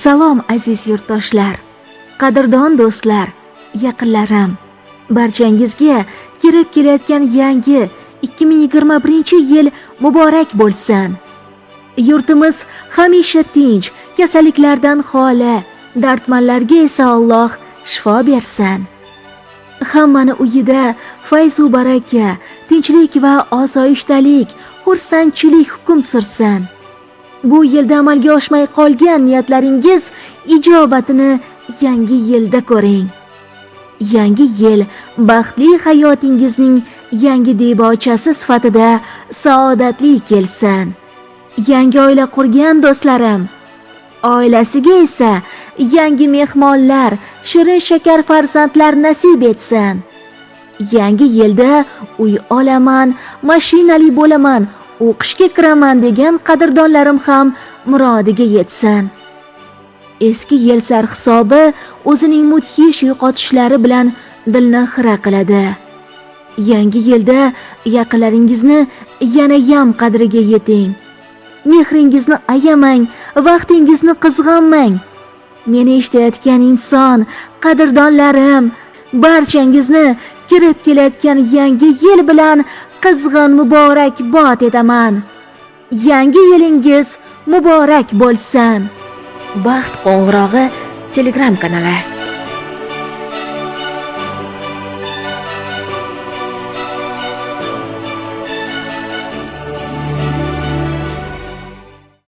Salom, aziz yurtdoshlar, qadrdon do'stlar, yaqinlarim. Barchangizga kirib kelayotgan yangi 2021-yil muborak bo'lsin. Yurtimiz hamisha tinch, kasalliklardan xoli, dardmanlarga esa Alloh shifo bersin. Hammani uyida fayzu baraka, tinchlik va osoyishtalik, xursandchilik hukm sursin. Bu yilda amalga oshmay qolgan niyatlaringiz ijobatini yangi yilda ko'ring. Yangi yil baxtli hayotingizning yangi debochasi sifatida saodatli kelsin. Yangi oila qurgan do'stlarim, oilasiga esa yangi mehmonlar, shirin shakar farzandlar nasib etsin. Yangi yilda uy olaman, mashinali bo'laman, o'qishga kiraman degan qadrdonlarim ham murodiga yetsin. Eski yil sarhisobi o'zining mudhish yo'qotishlari bilan dilni xira qiladi. Yangi yilda yaqinlaringizni yanayam qadriga yeting. Mehringizni ayamang, vaqtingizni qizg'anmang. Meni eshitayotgan inson, qadrdonlarim, barchangizni kirib kelayotgan yangi yil bilan qizg'in muborakbod etaman. Yangi yilingiz muborak bo'lsin. Baxt qo'ng'irog'i Telegram kanali.